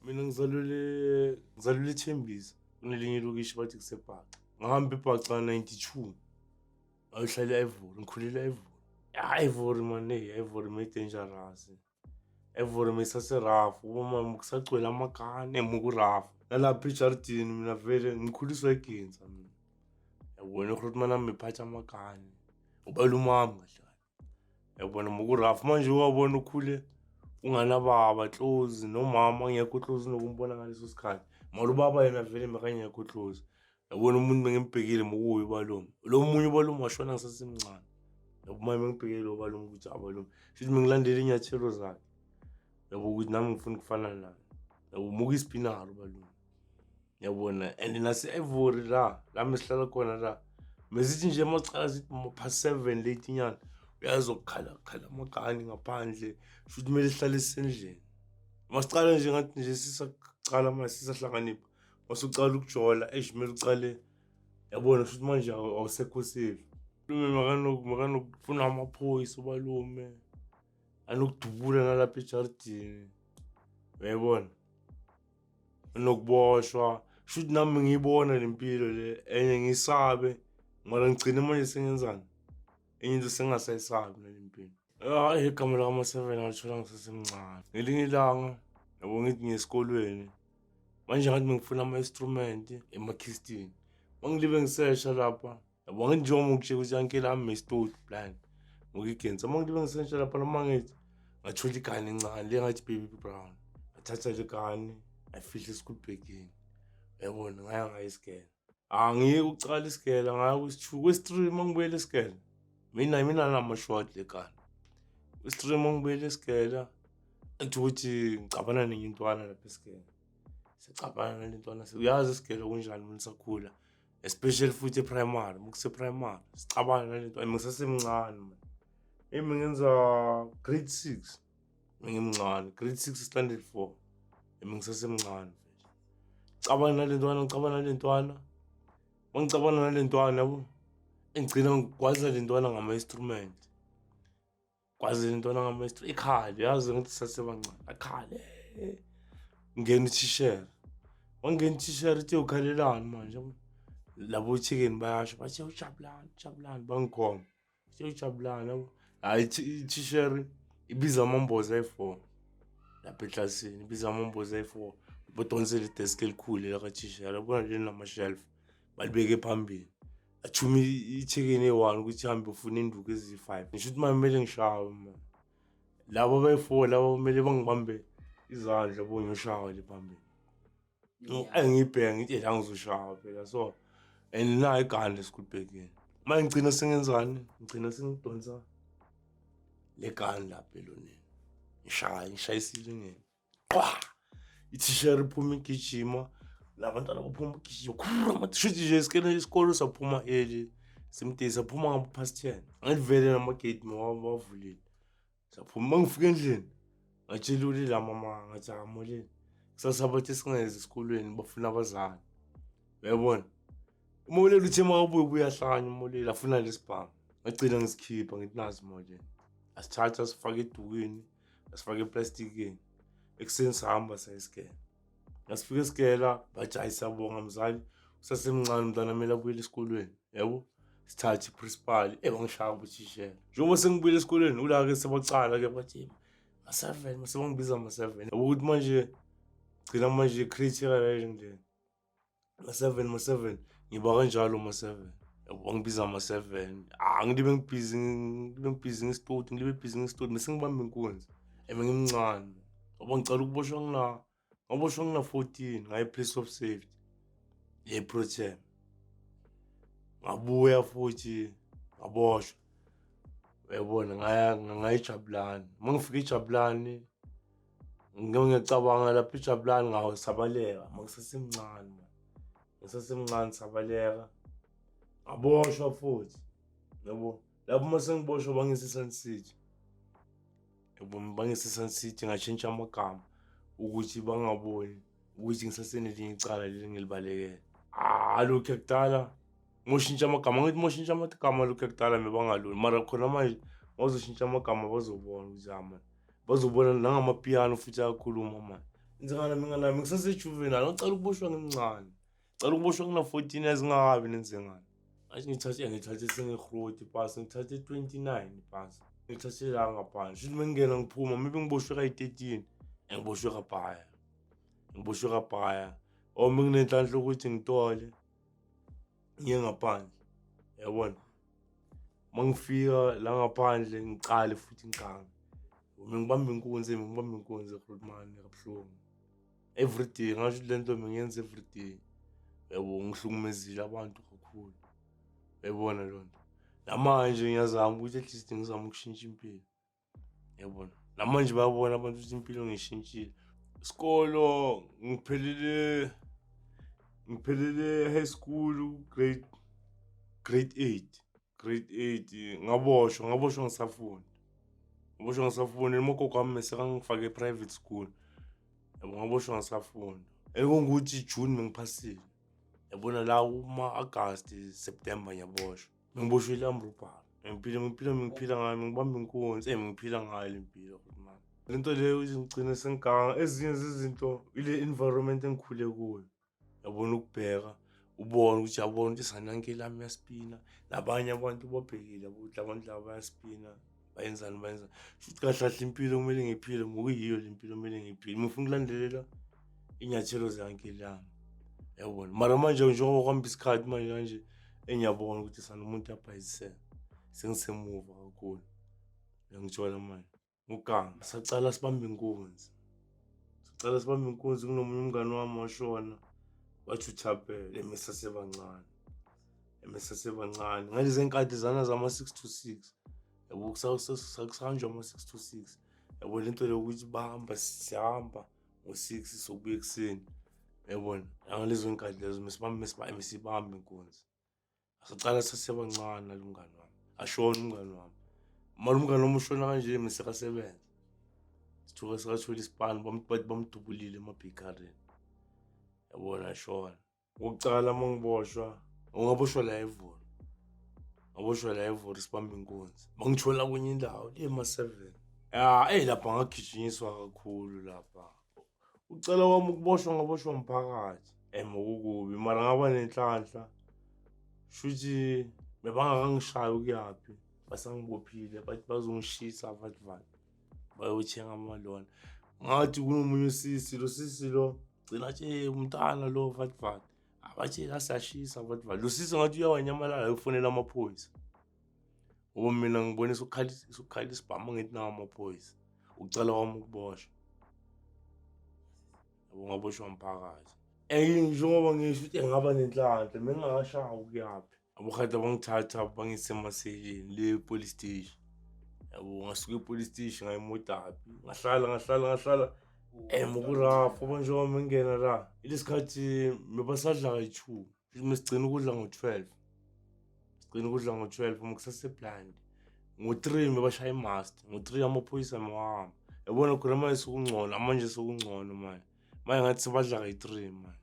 Mina ngizalule eThembisa, kunelinye ilokishi bathi kuseBhaca. Ngahamba iBhaca 92. Ngayohlala e-Ivory, ngikhulele e-Ivory. Ya Ivory man, hey, Ivory me dangerous. Ivory mesase-rough, uma kusagcwele amagane muku-rough. Nalapha ejardini mina vele ngikhuliswa iginsa mina. Yabona uGrootman nami mephatha amagane. Ubalumami kahle kahle. Yabona muku-rough manje uyabona ukhule unganababa close nomama ngekho close nokumbona ngaleso sikhathi. Mara ubaba yena vele makangekho close. Yabona umuntu bengimbhekile mukuye ubalume. Lo munye ubalume washona ngisasemncane. Yabo manje bengibhekile lo balume ukuthi abalume. Shuthi mengilandela inyathelo zakhe. Yabo ukuthi nami ngifuna ukufana naye. Yabo muka isipinari ubalume. Yabona and nase-Ivory la la mesihlala khona la. Mesithi nje macala sithi past 7 late nyana. Uyazokhala khala amagani ngaphandle. Shuthi kumele sihlale sisendlini. Masicala nje ngathi nje sisaqala manje sisahlanganipha. Masucala ukujola eish kumele ucale yabona futhi manje awusekho safe. Lume makanokufuna amaphoyisa ubalume. Anokudubula nalapha ejardini. Uyayibona? Nokuboshwa. Shuthi nami ngiyibona le mpilo le enye ngisabe mara ngigcine manje sengenzani? Enye into sengingasayisabi nale mpilo. Hayi igama laka-seven ngalithola ngisasemncane. Ngelinye ilanga yabo ngithi ngiye esikolweni manje ngathi bengifuna ama-instrument emakhistini. Mangilibe ngisesha lapha yabo ngithi njengoba ngikutshela ukuthi uncle ami mesitoti blind ngokigensa. Mangilibe ngisesha lapha noma ngithi ngathola igani encane le ngathi baby brown. Ngathatha le gani ngayifihla e-school bag-ini. Uyabona ngaya ngayo isigele. Angiyeki ukucala isigela ngaya kwesi-two kwesi-three mangibuyela esigela. Mina nama-short le gani. Kwesi-three mangibuyela esigela ethi ukuthi ngicabana nenye intwana lapha esigela. Sicabana nale ntwana uyazi isigela kunjani uma nisakhula especially futhi e-primary mukuse-primary sicabana nale ntwana ngisasemncane man. Emi ngenza grade 6 ngimncane grade 6 standard 4 emi ngisasemncane vele. Cabana nale ntwana ngicabana nale ntwana mangicabana nale ntwana yabo engigcina ngigwaza le ntwana ngama-instrument. Gwaza le ntwana ngama-instrument ikhale yazi ngithi sasebancane akhale. Ngena uthishela. Wangena uthishela uthi ukhalelani manje labo chicken bayasho bathi ujabulani ujabulani bangikhomba. Uthi ujabulani yabo. Hayi ithisheri ibiza amamboza ayi-4 lapha eklasini ibiza amamboza ayi-4 badonsele ideski elikhulu lakathishela yabona leli nama-shelf balibeke phambili athuma i-chicken eyi-one ukuthi ihambe ufune induku eziyi-5 ngisho ukuthi manje kumele ngishawe manje labo abayi-4 labo kumele bangibambe izandla bo ngiyoshawa le phambili engiyibheke ngithi la ngizoshawa phela so and nayo igandi school bag-ini manje ngigcina sengenzani ngigcina sengidonsa le gani lapha eloneni ngishaya ngishayisile ngene qwa ithishera iphuma igijima labantwana baphuma igijima shuthi nje isikole saphuma early simdesi saphuma ngabo past 10 angivele namagate mawavulile saphuma mangifika endlini ngatshela ulila mama ngathi amoleni kusasa bathi singezi esikolweni bafuna abazali uyabona umoleli uthe makabuye buye ahlanye umoleli afuna lesibhamu ngagcina ngisikhipha ngithi nazi moleli asithatha sifake edukwini asifake eplastikini ekuseni sahamba saya esigela nasifika esigela bathi hayi siyabonga mzali usasemncane umntwana kumele abuyele esikolweni yabo sithathe i-principal ebangishaya ubuthishela njengoba sengibuyele esikolweni ula-ke sebacala-ke bathi ma-seven masebangibiza ma-seven yabo ukuthi manje gcina manje critical le ma-seven ma-seven ngiba kanjalo ma-seven yabo bangibiza ma-seven ah ngilibe ngibhizi ngilibe ngibhizi ngesitoti ngilibe bhizi ngesitoti bese ngibambe inkunzi eme ngimncane ngoba ngicela ukuboshwa ngina ngaboshwa ngina-14 ngaye place of safety ye-protem ngabuya futhi ngaboshwa uyabona ngaya ngayijabulani uma ngifika ejabulani ngiyacabanga lapha ejabulani ngawo sabaleka uma ngisasemncane ngisasemncane sabaleka ngaboshwa futhi yabo lapho uma sengiboshwa bangise Sun City yabo bangise Sun City ngatshintsha amagama ukuthi bangaboni ukuthi ngisasenelinye icala leli ngilibalekele ah lokhu kudala ngoshintsha amagama ngithi moshintsha amagama lokhu kudala mebangaloni mara khona manje mawuzoshintsha amagama bazobona ukuthi ama bazobona nangamapiyano futhi ayakhuluma manje. Nzingana mina nami ngisase-juvenile, ngicela ukuboshwa ngimncane. Ngicela ukuboshwa ngina-14 years ngingakabi nenzingane. Ngathi ngithathe sengihroti ipasi, ngithathe 29 ipasi. Ngithathe la ngaphandle. Shuthi mengingena ngiphuma, maybe ngiboshwe kayi-13, ngiboshwe kabhaya. Ngiboshwe kabhaya. Or menginenhlanhla ukuthi ngitole ngiye ngaphandle. Yabona? Mangifika la ngaphandle ngicale futhi ngigange. Ngibamba inkunzi, ngibamba inkunzi Grootman kabuhlungu. Every day ngasho ukuthi lento bengiyenza every day. Yabo ngihlukumezile abantu kakhulu. Yayibona leyo nto. Namanje ngiyazama ukuthi at least ngizame ukushintsha impilo. Yabona. Namanje bayabona abantu ukuthi impilo ngishintshile. Isikolo ngiphelele high school grade 8. Grade 8 ngaboshwa ngisafunda. Ngaboshwa ngisafunda ugogo wami sekangifake e-private school. Yabo ngaboshwa ngisafunda. Ekungukuthi June mengiphasile. Yabona la uma August, September ngiyaboshwa. Ngiboshwe i-armed robbery. Impilo ngiphila ngayo ngibamba inkunzi, ngiphila ngayo le mpilo man. Le nto leyo ukuthi ngigcine sengiganga ezinye zezinto ile environment engikhule kuyo. Yabona ukubheka ubone ukuthi yabona ukuthi sananke lami yaspina nabanye abantu babhekile ukuthi abantu laba bayaspina bayenzani. Shuthi kahle kahle impilo kumele ngiyiphile ngokuyiyo le mpilo kumele ngiyiphile. Ngifuna ukulandelela iy'nyathelo ze-uncle yami. Yabona mara manje njengoba kuhamba isikhathi manje kanje engiyabona ukuthi sana umuntu uyabhayizisela sengisemuva kakhulu. Uyangithola manje? Uganga sacala sibamba inkunzi. Sacala sibamba inkunzi kunomunye umngani wami washona wathi uthapele emesasebancane. Emesasebancane ngalezi nkathi zana zama-6 to 6. Yabo kusahanjwa ama-6 to 6. Yabo lento yokuthi bahamba siyahamba ngo-6 sokubuya ekuseni. Yabona ngalezo nkathi lezo mesibamba inkunzi. Sacala sasebancane nalo mngani wami. Ashona umngani wami. Mara umngani wami ushona kanje mesekasebenza. Sithuka sekathola isipani bathi bamdubulile emabhikarini. Yabona ashona. Ngokucala uma ngiboshwa, ungaboshwa la eVolo. Ngaboshwa la eVolo sibamba inkunzi. Bangithola kwenye indawo le ema-7. Ya, eyi lapha ngagijinyiswa kakhulu lapha. Ucela kwami ukuboshwa ngaboshwa umphakathi. Ngokukubi mara ngaba nenhlanhla. Shuthi bebangakangishayi ukuyaphi. Basangibophile bathi bazongishisa vathi vathi. Bayothenga amalona. Ngathi kunomunye usisi, lo sisi lo gcina athi umntana lo vathi vathi. Abathi la siyashisa vathi vathi. Lo sisi ngathi uyawanyamalala uyofonela amaphoyisa. Ngoba mina ngibone sokukhala isibhamu ngithi nawo amaphoyisa. Ukucala kwami ukuboshwa. Yabo ngaboshwa umphakathi. Njengoba ngisho ukuthi ngaba nenhlanhla bengingakashawa ukuyaphi. Abokade bangithatha bangise emaseleni le police station. Yabo ngasuka e-police station ngaya eModderbee. Ngahlala. Mokurafu ngoba njengoba mengingena la. Ilesikhathi bebasadla kayi-2. Mesigcina ukudla ngo-12. Sigcina ukudla ngo-12 uma kusase-blind. Ngo-3 bebashaya i-master. Ngo-3 amaphoyisa mewahamba. Yabona khona manje sekungcono, manje sekungcono manje. Manje ngathi sebadla kayi-3 manje.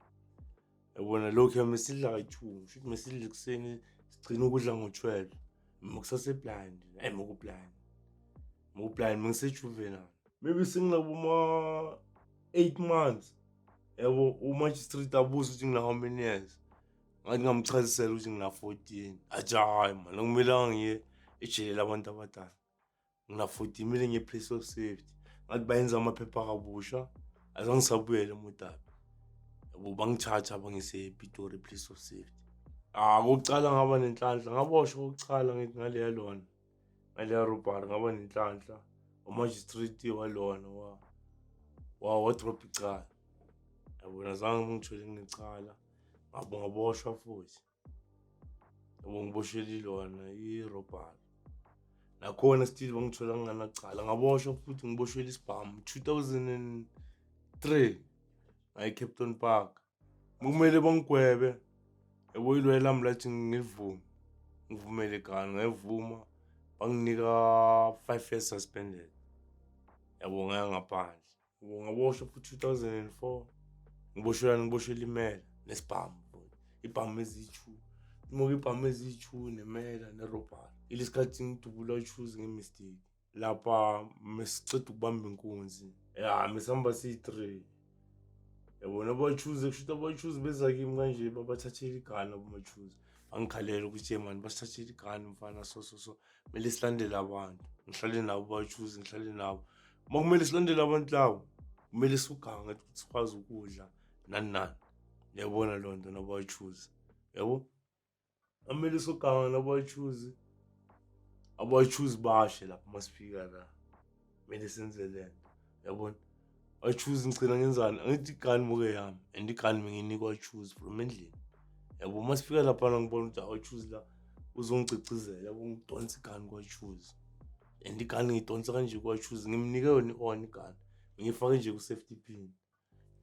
Yabona lokhu mesidla kayi-2, shuthi mesidla ekuseni sigcina ukudla ngo-12. Kusase-blind, moku-blind. Moku-blind mengise-juvenile. Maybe senginabo 8 months. Yabo u-magistrate abuza ukuthi ngina how many years. Ngathi ngamchazisela ukuthi ngina 14. Athi hayi man, akumelanga ngiye ejele labantu abadala. Ngina 14 kumele ngiye place of safety. Ngathi bayenza amaphepha kabusha, azange ngisabuyela eModderbee. Yabo bangithatha bangise ePitori place of safety. Ah, kokucala ngaba nenhlanhla, ngaboshwa kokucala ngithi ngaleya lona. Ngaleya robbery ngaba nenhlanhla. U-magistrate walona wa drop icala. Yabona azange ngithole nginecala. Ngaboshwa futhi. Yabo ngiboshelwe ilona i-robbery. Nakhona still bangithola nginganacala. Ngaboshwa futhi ngiboshelwe isibhamu 2003 ngaye Kempton Park. Kumele bangigwebe. Yabo ilwela lami lathi ngilivume. Ngivumele ekhaya ngayivuma banginika 5 years suspended. Yabo ngaya ngaphandle. Yabo ngaboshwa futhi 2004. Ngiboshelwa ngiboshelwa imela nesibhamu futhi. Ibhamu eziyi-2. Imoka ibhamu eziyi-2 nemela ne-robbery. Ilesikhathi ngidubula u-choose nge-mistake. Lapha mesiceda ukubamba inkunzi. Ya mesihamba siyi-3. Yabona abachuze, kusho ukuthi abachuze beza kimi kanje, babathathela igane abomachuze. Bangikhalela ukuthi ye mani, basithathela igane mfana, so so so, kumele silandele abantu. Ngihlale nabo bachuze, ngihlale nabo. Uma kumele silandele abantu labo, kumele siwugange ukuthi sikwazi ukudla nani nani. Yabona leyo nto nabachuze, yabo. Amele soganga nabachuzi, abachuzi bashe lapha masifika la, kumele senze le nto, yabona. Achuzi ngigcina ngenzani? Angithi igani muke yami, and igani bengiyinikwa achuzi from endlini, yabo. Masifika laphana ngibona ukuthi achuzi la uzongicicizela, yabo. Ngidonsa igani kwachuzi, and igani ngidonsa kanje kwachuzi, ngimnike yona i-on igani, ngiyifake nje ku-safety pin.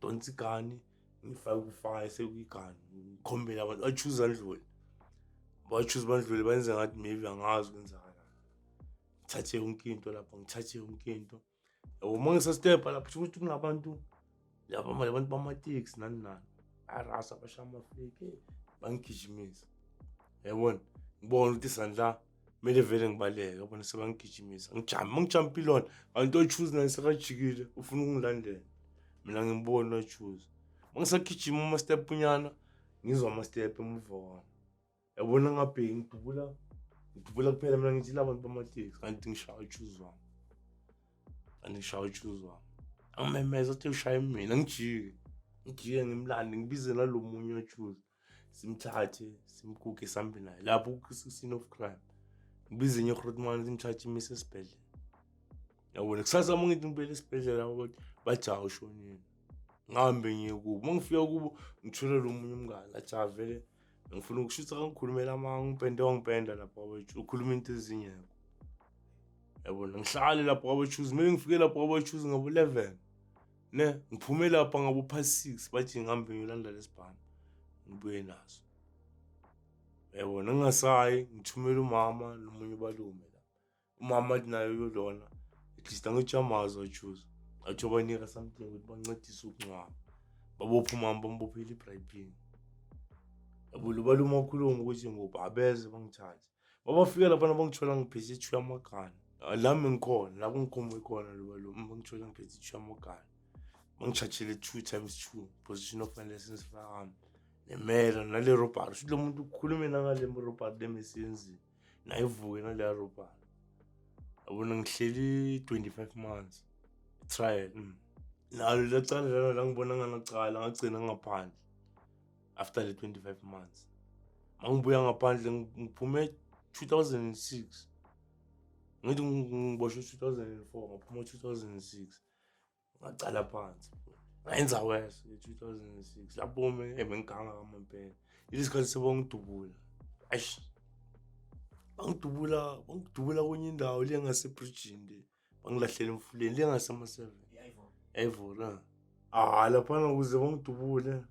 Donsa igani, ngifake kufake sekuyigani, ngikhombele abantu achuze andlule, bachuze bandlule, bayenze ngathi maybe angazi kwenzakalani. Ngithathe yonke into lapha, ngithathe yonke into, yabo. Uma ngisastepha lapho, kusho ukuthi kunabantu lapha manje, abantu bamateksi nani nani, arasa bashaya amafeki, bangigijimisa, yabona. Ngibona ukuthi sandla kumele vele ngibaleke, yabona, sebangigijimisa. Ngijampe, uma ngijampe ilona, kanti ochuze naye sekajikile, ufuna ukungilandela mina. Ngimbona ochuze, uma ngisagijima ama-step nyana, ngizwa ama-step emuva kwami, yabona. Ngabheki, ngidubula, ngidubula kuphela mina, ngithi la bantu bamateksi, kanti ngishaya uchuze wami, kanti ngishaya uchuze wami. Angimemeza athi ushaye mina, ngijike, ngijike ngimlande, ngibize nalo munye ochuze, simthathe, simkuke, sambe naye lapho ku-scene of crime. Ngibize enye grootman, simthathe, imise esibhedlela, yabona. Kusasa uma ngithi ngibuyele esibhedlela, bathi bajaha ushonile. Ngihambe ngiye kubo. Uma ngifika kubo, ngithola lo munye umngane, athi ha, vele ngifuna ukushutha, kangikhulumela amanga, ngipende, wangipenda lapho, ukhuluma into ezingekho, yabona. Ngihlale lapho kwabachuzi, kumele ngifike lapho kwabachuzi ngabo-11 ne, ngiphume lapha ngabo past 6. Bathi ngihambe ngiyolanda lesibhamu, ngibuye naso, yabona. Ngingasayi, ngithumela umama nomunye ubalume la. Umama athi naye uyolona, at least angithi amazi wachuza, athi ubanika something ukuthi bancedise ukungcwaba. Babopha umama, bambophile i-bribing, yabo. Lo balume wakhuluma ukuthi ngoba abeze bangithathe. Babafika laphana, bangithola ngiphethe ithu yamagana lami, ngikhona lapho ngikhombe khona lo balume, bangithola ngiphethe ithu yamagana, bangitshatshele 2 times 2 possession of unlicensed firearm nemela nale robbery. Shuthi lo muntu ukhulume nangale robbery lemesiyenzile naye, ivuke naleya robbery, yabona. Ngihleli 25 months trial. Nalo lacala lana la, ngibona nganacala, ngagcina ngaphandle after le 25 months. Mangibuya ngaphandle, ngiphume 2006, ngithi ngiboshwe 2004, ngaphuma 2006, ngacala phansi, ngayenza wese nge-2006 lapho ebengiganga kamampela. Ilesikhathi sebangidubula, eish, bangidubula, bangidubula kwenye indawo le ngasebridgini le, bangilahlela emfuleni le ngasema-7 Ivory. Ah, laphana ukuze bangidubule,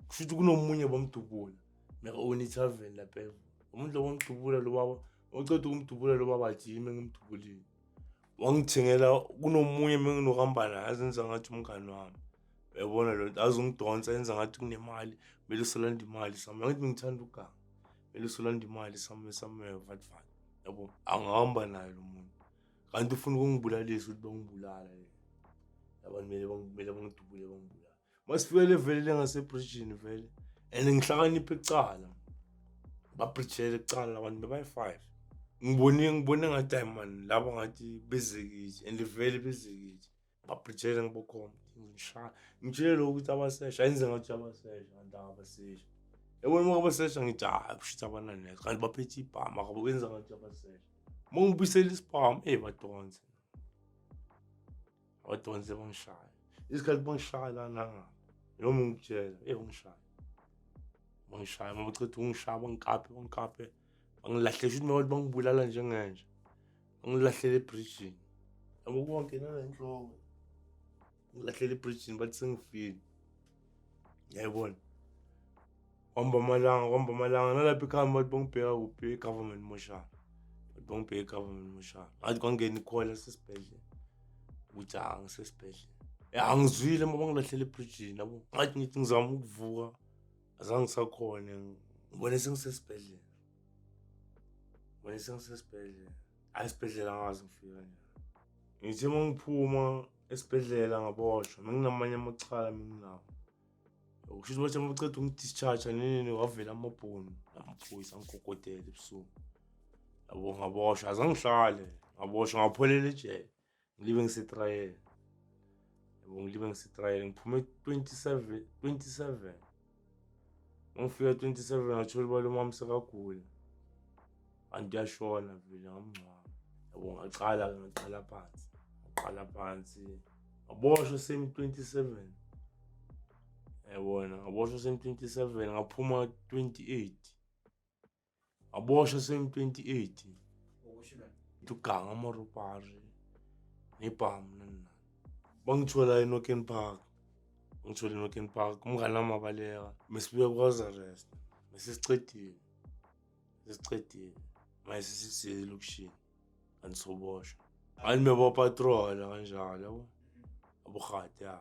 kusho ukuthi kunomunye bamdubula meka-own ithaveni lapha evo. Umuntu lo bamdubula lo baba, uceda ukumdubula lo baba, ajime ngimdubulile, wangithengela kunomunye menginokuhamba naye, azenza ngathi umngani wami, uyabona lo nto, azongidonsa, enza ngathi kunemali, kumele usolanda imali sami. Angithi ngithanda uganga, kumele usolanda imali sami somewhere, vat vat, yabo. Angahamba naye lo muntu, kanti ufuna ukungibulalisa, ukuthi bangibulala abantu, kumele bangidubule, bangibulala. Masifikele vele lengasebridgini vele, and ngihlakaniphe kucala, babridgele kucala abantu bebayi-5. Ngibone ngathi hayi man, laba ngathi bezekithi, and vele bezekithi, babridgele, ngibokhomba, ngishaya, ngitshele lokhu ukuthi abasesha, ayenze ngathi abasesha, kanti abasesha, yabona. Uma abasesha, ngithi hayi, kusho ukuthi abananeko, kanti baphethe ibhamu, akabenza ngathi abasesha. Uma ngibuyisela isibhamu, eyi, badonse, badonse, bangishaya. Isikhathi bangishaya lana noma ngikutshela, eyi, bangishaya, bangishaya. Uma baceda ukungishaya, bangikaphe, bangikaphe, bangilahle, shuthi mabathi bangibulala njengenja, bangilahlela ebridgini, yabo, konke nanenhloko, ngilahlela ebridgini, bathi sengifile, yayibona. Kwamba amalanga, kwamba amalanga, nalapha ekhaya bathi bangibheka kuphi, e-government moshari, bathi bangibheka e-government moshari. Ngathi kwangena ikhola sesibhedlela ukuthi ha, ngisesibhedlela. Ya, angizwile uma bangilahlela ebridgini, yabo. Ngathi ngithi ngizama ukuvuka, azange ngisakhona, ngibone sengisesibhedlela, ngibone sengisesibhedlela. Hayi, isibhedlela angazi ngifika kanjani. Ngithe uma ngiphuma Esibhedlela ngaboshwa, menginamanye amacala menginawo. Kusho ukuthi bathi mabaceda ukungi-discharge nini wavela amabhunu namaphoyisa angigogodela ebusuku. Yabo ngaboshwa, azange ngihlale, ngaboshwa ngapholela ejele. Ngilibe ngisetrayela. Yabo ngilibe ngisetrayela ngiphume 27 27. Mangifika 27 ngathola uba lo mama sekagula. Kanti uyashona vele ngamngcwaba. Yabo ngaqala ngaqala phansi. Ngaqala phansi. Ngaboshwa same 27. Yabona ngaboshwa same 27 ngaphuma 28. Ngaboshwa same 28. Uganga amarobhari nebhamu nani nani. Bangithola eNoken Park. Ngithola eNoken Park umngane wami wabaleka. Mesibuya ku-house arrest. Mesisicedile. Sesicedile. Manje sesisiye elokishini. Kanti soboshwa. Kanti bebapatrola kanjalo yabo. Abuhati ya.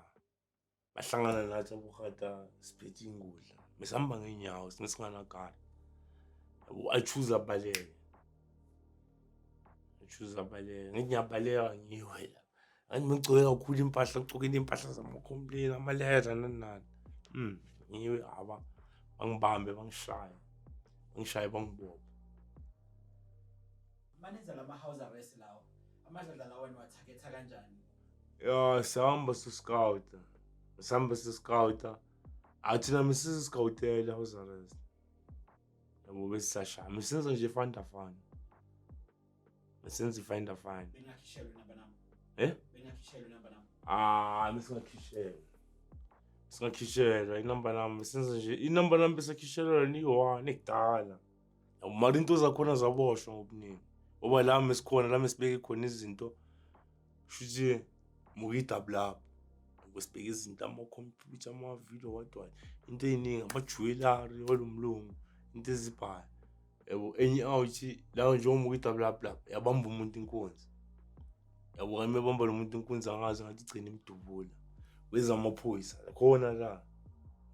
Bahlangana nathi abuhata siphethe ingudla. Besihamba ngeenyawo singesinganagari. Yabo achoose abaleke. Achoose abaleke. Ngithi ngiyabaleka ngiwe la. Kanti ngigcoke kakhulu impahla ngigcokile impahla zama-complain amaleda nani nani. Ngiwe aba bangibambe bangishaye. Bangishaye bangibophe. Manenza lama house arrest lawo. Amadladla lawo niwathaketha kanjani? Ya sihamba siscouta. Sihamba siscouta. Athi nami siscoutela house arrest. Yabo besisashaya. Mesenza nje find a fun. Mesenza find a fun. Bengakhishelwe number number. Eh? Bengakhishelwe number number. Ah, mesingakhishelwa. Singakhishelwa inamba nami senza nje inamba nami besakhishelwa ni-one ekudala. Mara into zakhona zaboshwa ngobuningi. Ngoba la mesikhona la mesibeke khona izinto shuthi mukidabulapho. Besibeke izinto amakhompyutha, amavidiyo what what. Into ey'ningi, ama-jewellery walomlungu, into ezibhayo. Yabo enye out la njengoba mukidabulapho lapha yabamba umuntu inkunzi. Yabo kanti mebamba lo muntu inkunzi angazi ngathi igcina imdubula. Weza amaphoyisa khona la.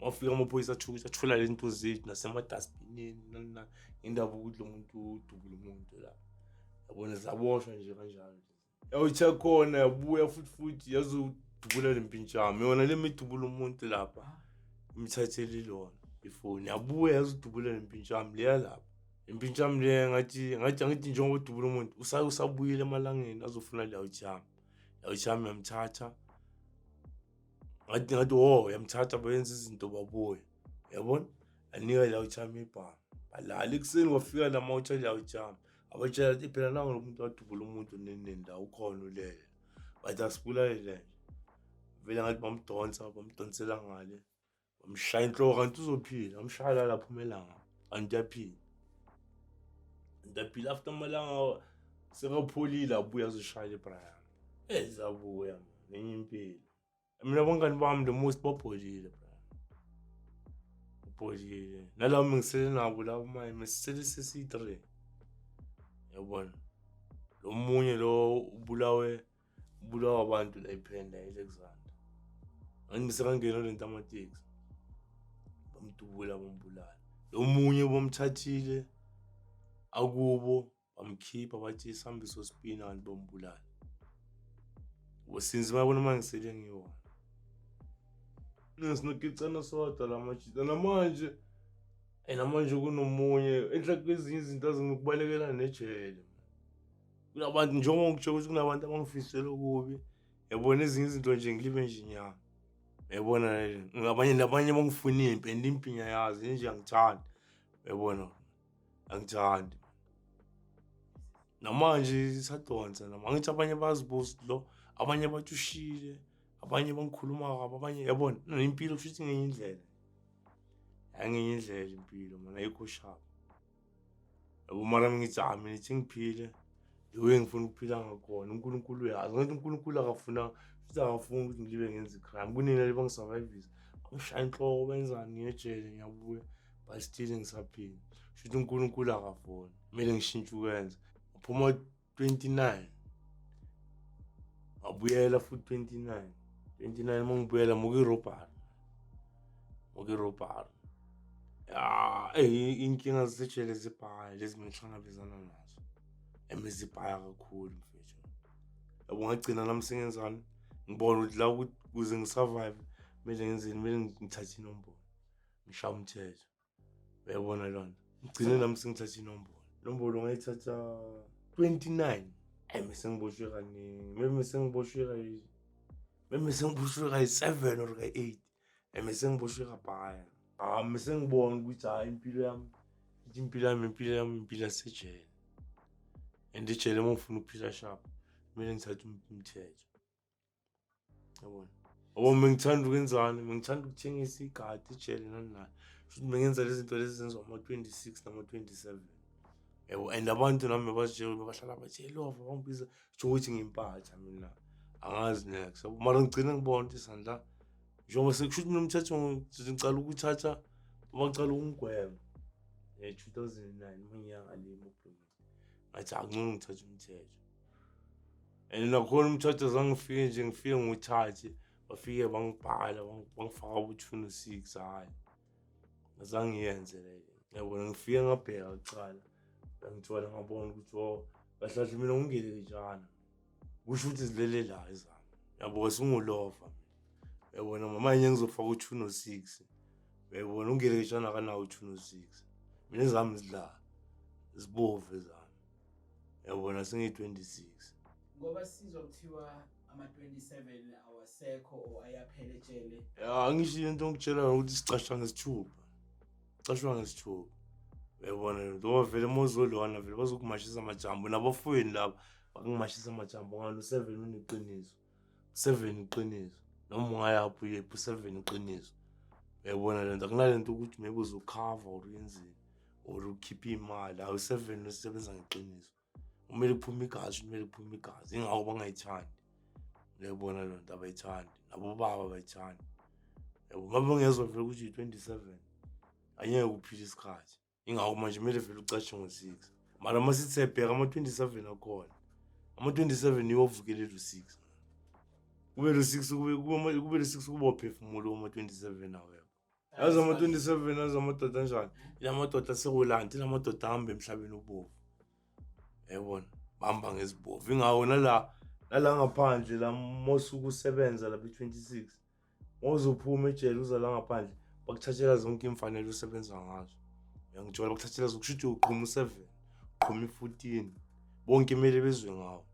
Mafika amaphoyisa athuka athola le nto zethu nasemadustbinini nani nani ngendaba ukuthi lo muntu udubula umuntu la. Yabona zaboshwa nje kanjalo. Yawutsha khona yabuya futhi futhi yazodubula le mpintshami yona le midubula umuntu lapha imthathele lona ifoni yabuya yazodubula le mpintshami leya lapha. Impintshami le ngathi ngathi angithi njengoba udubula umuntu usabuyile emalangeni azofuna leyo jam. Leyo jam yamthatha. Ngathi ngathi wo yamthatha bayenza izinto babuya. Yabona? Anika leyo jam ibhamu. Balala ekuseni kwafika la mawutsha leyo jam. Abatshela ukuthi phela nangu lo muntu wadubula umuntu nini nini la ukhona ulele. Bathi asibulale le nje. Vele ngathi bamdonsa bamdonsela ngale. Bamshaya inhloko kanti uzophila, bamshaya la lapho umelanga kanti uyaphila. Kanti uyaphila after amalanga sekapholile abuya azoshaya iBrian. Ezabuya ngenye impilo. Mina abangani bami the most babholile Brian. Babholile. Nalabo ngisele nabo labo manje mesisele sesiyi-3. Yabona. Lo munye lo ubulawe ubulawa abantu la iphenda e-Alexander. Angithi sekangena le nto amateksi. Bamdubula bambulala. Lo munye bamthathile akubo bamkhipha bathi sihambe sospina kanti bambulala. Since bayabona uma ngisele ngiyi-one. Sinokicana sodwa la majita namanje namanje kunomunye enhla kwezinye izinto azinokubalekela nejele. Kunabantu njengoba ngikutshela ukuthi kunabantu abangifisela okubi. Yabona ezinye izinto nje ngilibe nje inyama. Yabona ngabanye nabanye bangifuna impi and impi ngiyayazi nje angithandi. Yabona angithandi. Namanje isadonsa nami angithi abanye bayazibuza lo abanye bathi ushile abanye bangikhuluma kabi abanye yabona impilo kusho ukuthi ngenye indlela. Yangenye indlela impilo mana ayikho sharp. Yabo mara ngithi ah mina ithi ngiphile the way ngifuna ukuphila ngakhona uNkulunkulu uyazi ngathi uNkulunkulu akafuna futhi akafuni ukuthi ngilibe ngenza i-crime kunini le bangisurvivisa bangishaya inhloko benzani ngiyejele ngiyabuya but still ngisaphila shuthi uNkulunkulu akafuni kumele ngishintshe ukwenza ngaphuma 29 ngabuyela futhi 29 29 uma ngibuyela mukirobhari mukirobhari ya inkinga zisejele zibhaya lezi mina ngihlangabezana nazo emizibhaya kakhulu mfethu. Yabo ngagcina nami sengenzani? Ngibona ukuthi la ukuze ngisurvive kumele ngenzeni, kumele ngithathe inombolo, ngishaye umthetho. Uyayibona leyo nto? Ngigcine nami sengithathe inombolo. Inombolo ngayithatha 29. Ayi mesengiboshwe kaningi. Maybe mesengiboshwe kayi maybe mesengiboshwe kayi-7 or kayi-8. Ayi mesengiboshwe kabhaya. Ah mesengibona ukuthi hayi impilo yami, ithi impilo yami, impilo yami, impilo yasejele. And ejele uma ufuna ukuphila sharp, kumele ngithathe umthetho. Yabona? Yabo bengithanda ukwenzani? Bengithanda ukuthengisa igadi ejele nani nani. Futhi bengenza lezi zinto lezi zenziwa ama-26 nama-27. Yabo and abantu nami bebazitshela bahlala bathi hey lova bangibiza sho ukuthi ngimpatha mina. Angazi next. Yabo mara ngigcine ngibona ukuthi sandla njengoba sekusho ukuthi mina umthetho ngicala ukuthatha bacala ukungigweba. 2009 mangiya ngale eMobhlomini. Ngathi angcono ngithathe umthetho. And nakhona umthetho zange ngifike nje ngifike ngiwuthathe bafike bangibhala bangifaka ku-two no-six hhayi azange ngiyenze leyo. Yabona ngifike ngabheka kucala ngangithola ngabona ukuthi oh kahle kahle mina ngingelekejana kusho ukuthi zilele la ezami yabo singulova mina uyabona mama ngizofaka u-two no-six uyayibona ungelekejana akanawo u-two no-six mina ezami zidla zibovu ezami uyabona sengiyi-26. Ngoba sizwa kuthiwa ama-27 awasekho or ayaphela ejele. Ya angisho into ngikutshela yona ukuthi sicashwa ngesithupha, cashwa ngesithupha. Uyabona le nto ngoba vele uma uzolwana vele bazokumashisa amajambo nabafowenu laba bakungimashisa amajambo ngani u-seven uneqiniso, u-seven iqiniso noma ungayaphi uyephi u-seven iqiniso. Uyayibona le nto akunale nto ukuthi maybe uzokhava or uyenzeni or ukhiphe imali, hawu u-seven usebenza ngeqiniso. Kumele kuphume igazi, kumele kuphume igazi ingakho bangayithandi. Uyayibona leyo nto abayithandi nabobaba abayithandi. Yabo uma bengezwa vele ukuthi yi-27 angeke uphile isikhathi. Ingakho manje kumele vele ucashe ngo-6. Mara uma sithi siyabheka ama-27 akhona, ama-27 yiwo avukelela u-6. Kube lo-6 kube kube lo-6 kuba uphefumulo wama-27 awekho. Yazi ama-27 yazi amadoda anjani? Ila madoda asekulanda, ila madoda ahamba emhlabeni obovu. Yayibona? Bahamba ngezibovu. Ingakho nala nala ngaphandle la mosuke usebenza lapha i-26 mawuzophuma ejele uza la ngaphandle bakuthathela zonke iy'mfanelo osebenza ngazo. Uyangithola bakuthathela zonke kusho ukuthi uqhuma u-7, uqhuma i-14. Bonke kumele bezwe ngawo.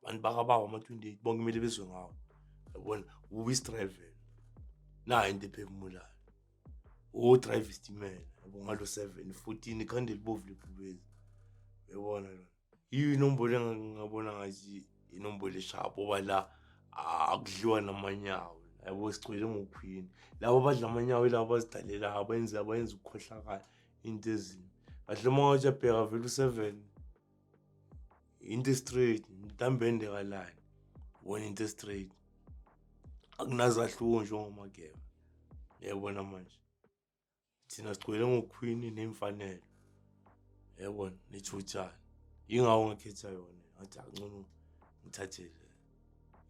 Abantu bakababa ama-28 bonke kumele bezwe ngawo. Yabona uwisi-driver. Nayo into ephefumulayo. Udrive isitimela yabo ngalo 7 14 ikhanda elibovu lebhubezi. Uyabona lona. Yiyo inombolo engingabona ngathi inombolo eshapho ngoba la akudliwa namanyawo. Yabo sigcwele ngokhwini. Labo abadla amanyawo yilabo abazidalelayo abenza abayenza ukukhohlakala into ezimbi. Kahle uma ngathi uyabheka vele u-7 into straight ntambende kalani wona into straight akunazahluko njengomageba yabona manje thina sigcwele ngokhwini nemfanelo yabona nethutshana yingakho ngakhetha yona ngathi angcono ngithathe le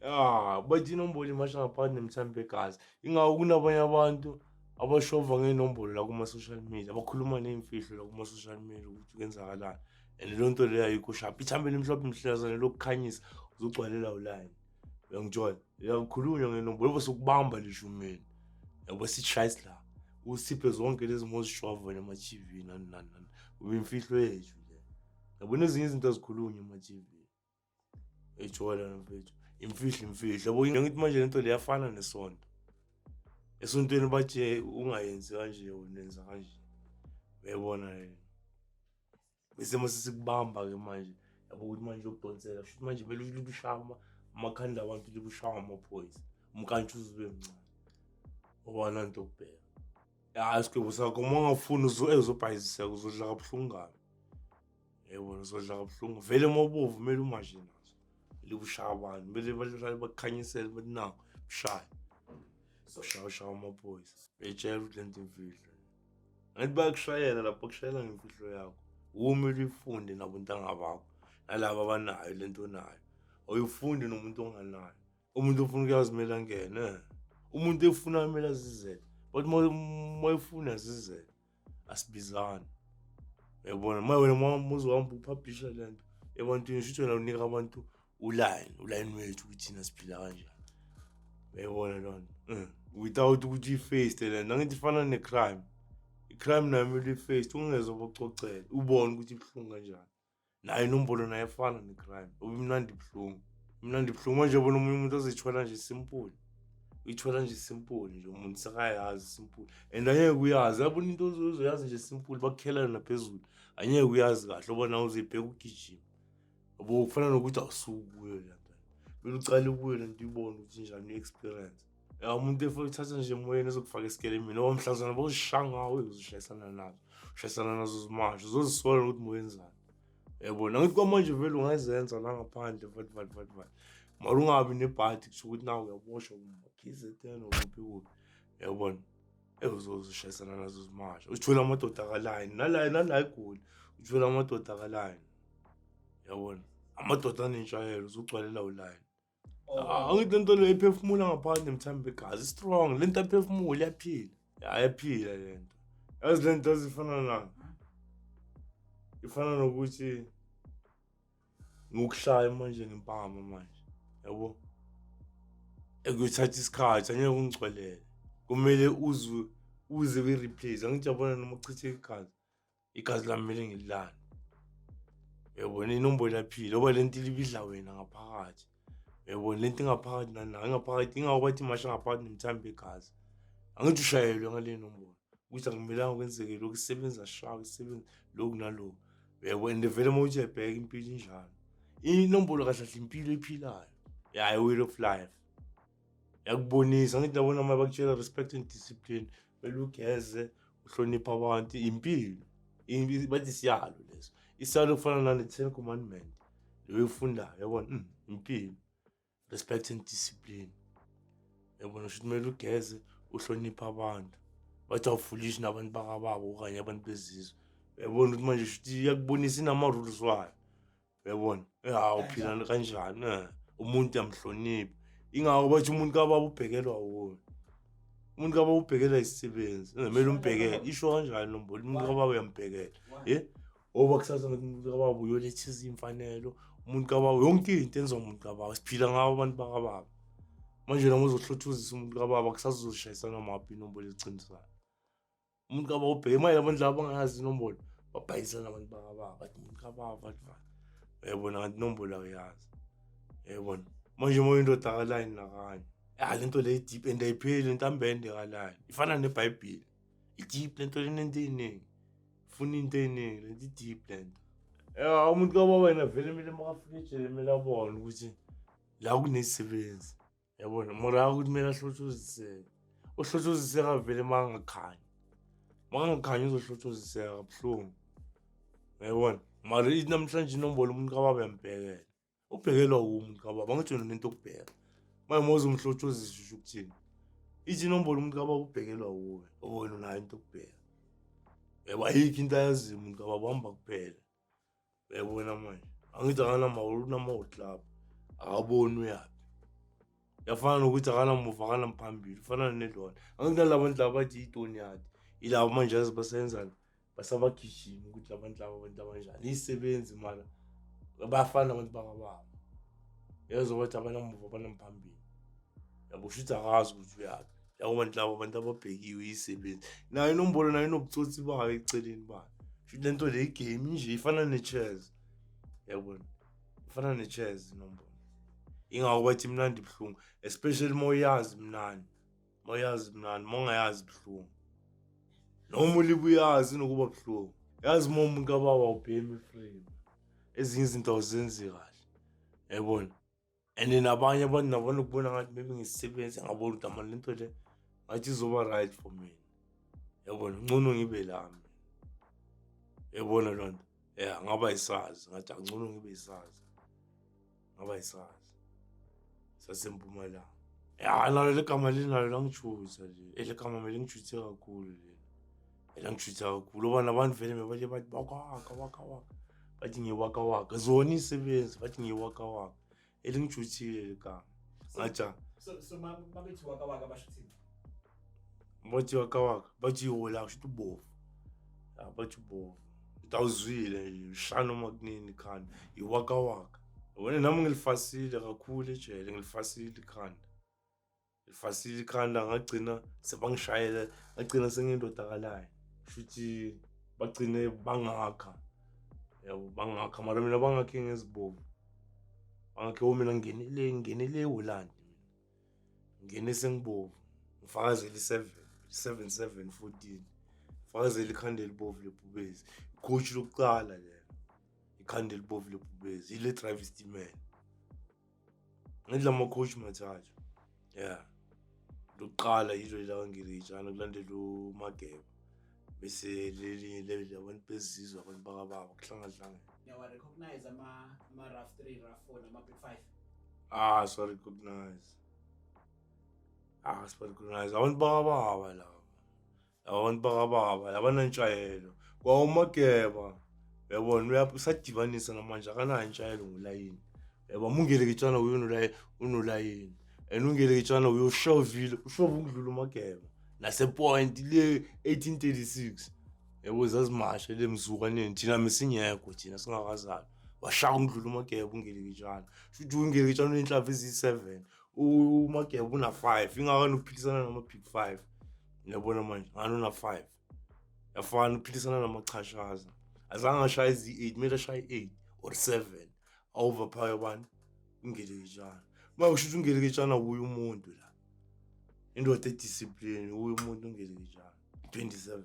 ya bathi inombolo imasha ngaphansi nemthambo yegazi ingakho kunabanye abantu abashova ngey'nombolo la kuma-social media abakhuluma ney'mfihlo la kuma-social media ukuthi kwenzakalani and leyo nto leyo ayikho sharp ithambo elimhlophe mhlazane lokukhanyisa uzogcwalela ulayini uyangithola uyakhulunywa ngenombolo yobe sokubamba lishumeni yabo sishayisi la usiphe zonke lezi mozishova wena ema-tv nani nani nani ube imfihlo yethu le yabona ezinye izinto azikhulunywa ema-tv ejwayela mfethu imfihlo imfihlo yabo ngithi manje lento leyafana nesonto esontweni bathi ungayenzi kanje wenza kanje uyayibona le bese mase sikubamba-ke manje yabo ukuthi manje lokudonsela shuthi manje kumele libushaya amakhanda abantu libushaya amaphoyisa umkantsha uze ube mncane ngoba nanto okubheka ya isigwebo sakho uma ungafuni uzobhayiziseka uzodla kabuhlungu kabi. Yebo uzodla kabuhlungu vele uma ubovu kumele umashe nazo libushaya abantu kumele bahlale bakukhanyisele bathi naku bushaya ushaya ushaya amaphoyisa betshela ukuthi lento imfihlo angithi bayakushayela lapho bakushayela ngemfihlo yakho umele uyifunde nabontanga bakho nalaba abanayo lento onayo awuyifundi nomuntu onganayo umuntu ofuna ukuyazi kumele angene umuntu efuna kumele azizele but uma efuna azizele asibizani uyabona uma wena uma uzohamba upublisha le nto ebantwini shuthi wena unika abantu ulayini ulayini wethu ukuthi thina siphila kanjani. Uyayibona loo nto. Without ukuthi uyi-face le nto. Angithi ifana ne-crime. I-crime nayo kumele uyi-face, ungezwa bakucocela, ubone ukuthi ibuhlungu kanjani. Nayo inombolo nayo efana ne-crime. Uba imnandi ibuhlungu. Imnandi ibuhlungu. Manje yabona omunye umuntu ozithola nje simple. Uyithola nje simple nje umuntu sekayazi simple. And angeke uyazi. Yabona into ozoyazi nje simple bakukhela yona phezulu. Angeke uyazi kahle ngoba nawe uzoyibheka ugijima. Yabo kufana nokuthi awusuki kuyo le nto. Kumele ucale kuyo le nto uyibone ukuthi njani uyi-experience. Ya umuntu efuna uthatha nje emoyeni ezokufaka esikelemini ngoba mhlazana bozishaya ngawe uzoshayisana nazo. Ushayisana nazo zimashe uzozisola ukuthi moyenzani. Yabona angithi kwamanje vele ungazenza la ngaphandle vathi vathi vathi vathi. Mara ungabi nebhadi kusho ukuthi nawe uyaboshwa kuma-KZN or kuphi kuphi. Yabona. Uzoshayisana nazo zimashe. Uthole amadoda kalayini nala nala eGoli uthole amadoda kalayini. Yabona. Amadoda anentshayelo uzogcwalela ulayini. Angithi lento le iphefumula ngaphandle mthambo igazi strong lento aphefumula iyaphila. Ayaphila lento. Yazi lento ezifana na ifana nokuthi ngikushaya manje ngempama manje. Yabo. Ekuthatha isikhathi angeke ungigcwelele. Kumele uzwe uze uyi-replace. Angithi yabona noma uchithe igazi. Igazi lami kumele ngililande. Uyabona inombolo iyaphila ngoba le nto ibidla wena ngaphakathi. Uyabona le nto ingaphakathi nanayo ingaphakathi ingako bathi imasha ngaphakathi nemithambo yegazi. Angithi ushayelwe ngale nombolo ukuthi akumelanga kwenzeke lokhu isebenza sha isebenza lokhu nalokhu. Uyabona and vele uma uthi uyayibheka impilo injalo. Inombolo kahle kahle impilo ephilayo. Yeah, i-way of life. Yakubonisa angithi yabona uma bakutshela respect and discipline kumele ugeze uhloniphe abantu impilo. Bathi isiyalo leso. Isiyalo kufana nane Ten Commandment leyo oyifundayo yabona impilo. Respect and discipline. Yabona shuthi kumele ugeze uhloniphe abantu. Bathi awufulishi nabantu bakababa okanye abantu bezizwe. Uyabona ukuthi manje shuthi iyakubonisa inama-rules wayo. Uyabona? Ya uphila kanjani? Umuntu uyamhlonipha. Ingako bathi umuntu kababa ubhekelwa wuwe. Umuntu kababa ubhekela isisebenzi. Kumele umbhekele. Isho kanjani nombolo? Umuntu kababa uyambhekela. Eh? Oba kusasa ngathi umuntu kababa uyoletha izimfanelo. Umuntu kababa yonke into enziwa umuntu kababa. Siphila ngawo abantu bakababa. Manje noma uzohlothuzisa umuntu kababa kusasa uzoshayisana maphi inombolo eziqinisayo. Umuntu kababa ubheke manje abantu laba bangayazi inombolo babhayisana abantu bakababa bathi umuntu kababa bathi ba. Uyabona ngathi inombolo awuyazi. Uyabona? Manje uma uyindoda kalayini nakanye. Ya lento le deep and ayipheli intambende kalayini. Ifana neBhayibheli. I-deep lento le inento eyiningi. Ifuna into eyiningi lento i-deep lento. Ya umuntu kababa yena vele kumele makafike ejele kumele abone ukuthi la kunesisebenzi. Yabona mara ukuthi kumele ahlothoziseke. Uhlothoziseka vele makangakhanyi. Makangakhanyi uzohlothoziseka kabuhlungu. Uyabona? Mara ithi namhlanje inombolo umuntu kababa uyambhekela. Ubhekelwa wuwe umuntu kababa, angithi wena unento yokubheka. Manje uma uzomhlothozisa usho ukuthini? Ithi inombolo umuntu kababa ubhekelwa wuwe, wena unayo into yokubheka. Yebo ayikho into ayaziyo umuntu kababa uhamba kuphela. Uyabona manje? Angithi akanamawulu unama-club. Akaboni uyaphi. Yafana nokuthi akanamuva akanamphambili ufana nelona. Angithi nalabantu laba bathi itoni yadi. Ilabo manje yazi basenzani? Basabagijima ukuthi labantu laba abantu abanjani. Izisebenzi mara bayafana nabantu bakababa. Yezwa bathi abanamuva abanamphambili. Yabo shuthi akazi ukuthi uyaphi. Labo bantu labo abantu ababhekiwe izisebenzi. Nayo inombolo nayo inobutsotsi bayo eceleni bayo. Shuthi lento le igame nje ifana ne-chess. Yabona? Ifana ne-chess inombolo. Ingako bathi imnandi ibuhlungu, especially uma uyazi mnandi. Uma uyazi mnandi, uma ungayazi buhlungu. Noma ulibe uyazi inokuba buhlungu. Yazi uma umuntu kababa awubhemi frame. Ezinye izinto awuzenzi kahle. Yabona? And nabanye abantu nabona ukubona ngathi maybe ngisisebenzi ngabona ukuthi amani lento le ngathi izoba right for mina. Yabona? Ngcono ngibe lami. Yabona loo nto? Ya ngaba isazi ngathi angcono ngibe isazi. Ngaba isazi. Sasempumalanga. Ya nalo legama linalo langijusa nje. Elegama kumele ngijuthe kakhulu leli. Elangijutha kakhulu ngoba nabantu vele bebale bathi waka waka waka. Bathi ngiwaka waka. Zona izisebenzi bathi ngiwaka waka. Elingijuthile legama. Ngathi So mabethi waka waka basho ukuthini? Bathi waka waka. Bathi ihola kusho ukuthi ubovu. Ya bathi ubovu. Ukuthi awuzwile nje ushaya noma kunini ikhanda. Iwaka waka. Wena nami ngilifasile kakhulu ejele ngilifasile ikhanda. Lifasile ikhanda, ngagcina sebangishayela, ngagcina sengiyindodakalayo. Shuthi bagcine bangakha, yabo, bangakha, mara mina bangakhe ngezibovu, bangakhe mina ngingenele, ngingenele eHolland mina, ngingene sengibovu, ngifakazele i-7 7 7 14, ngifakazele ikhanda elibovu lebhubesi, coach lokuqala lelo, ikhanda elibovu lebhubesi, ile drive isitimela. Ngidla ama-coach mathathu, yeah. Lokuqala yilo leli ngirijana, kulandela uMageba, bese leli leli abantu bezizwe, abantu bakababa kuhlangahlangene. Niyawa-recognize ama-RAF 3, RAF 4 nama-Big 5? Ah, so recognize, ah, so recognize abantu bakababa laba, abantu bakababa labanantshayelo kwawumageba, uyabona, usadibanisa namanje, akanayo intshayelo ngolayini, yabo. Ungeleketshana uye unolayini, unolayini, and ungeleketshana uyoshovile, ushova ukudlula uMageba nasepoint le 1836, yabo, zazimasha le mzukwaneni, thina mesingekho, thina singakazalwa. Washaka umdlula uMageba ungeleketshana, shuthi ungeleketshana unenhlamvu eziyi-7, uMageba una-5, ingakani uphilisana nama-Big Five, uyabona manje, ngani una-5, yafana uphilisana namachashaza, azange ashaye ezi-8, kumele ashaye 8 or 7, overpower abantu ungeleketshana. Uma usho ukuthi ungeleketshana uye umuntu la, indoda ediscipline, uye umuntu ungeleketshana 27.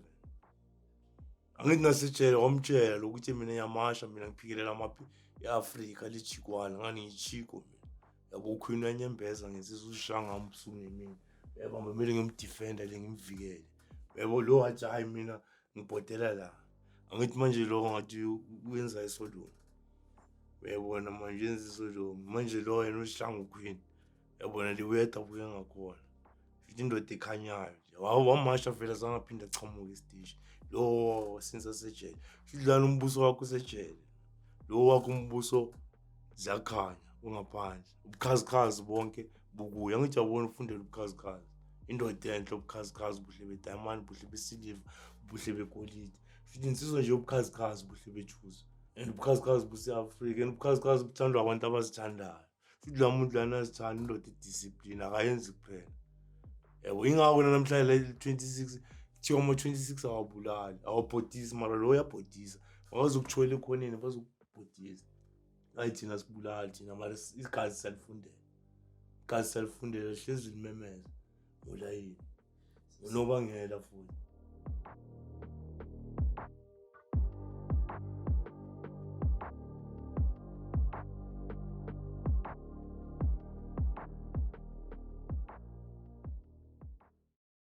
Angithi nasejele wamtshela lokuthi mina ngiyamasha, mina ngiphikelela amaphi e-Afrika lijikwana, ngani ngichiko mina, yabo. Ukhwini uyanyembeza ngensizwa, uzishaya ngami ubusuku nemini, yabo, kumele ngimdefenda le, ngimvikele, yabo. Lo wathi, "Hayi, mina ngibhodela la." Angithi manje lo ngathi uyenza isolumo, uyabona manje, yenza isolumo manje lo, yena uzihlanga ukhwini, yabona, le uyeda buye ngakhona, futhi indoda ekhanyayo nje. Wamasha vele, azange aphinde achamuke esiteshi lo since asejele. Futhi lana umbuso wakho usejele, lo wakho umbuso ziyakhanya, ungaphandle, ubukhazikhazi bonke bukuye. Angithi yabona, ufundele ubukhazikhazi, indoda enhle, ubukhazikhazi, buhle bedayimani, buhle besiliva, buhle begolide, futhi insizwa nje, ubukhazikhazi, buhle bethusi, and ubukhazikhazi buse-Afrika, and ubukhazikhazi buthandwa abantu abazithandayo. Futhi la muntu lana azithanda, indoda idiscipline, akayenzi kuphela, yabo. Ingakho namhlanje le 26 kuthiwa ama-26 awabulali, awabhodisi, mara lo uyabhodisa, bakazokuthola ekhoneni, bazokubhodisa. Hayi, thina sibulali thina, mara igazi siyalifundela, igazi siyalifundela, lihlezi limemeza ngolayini, unobangela futhi.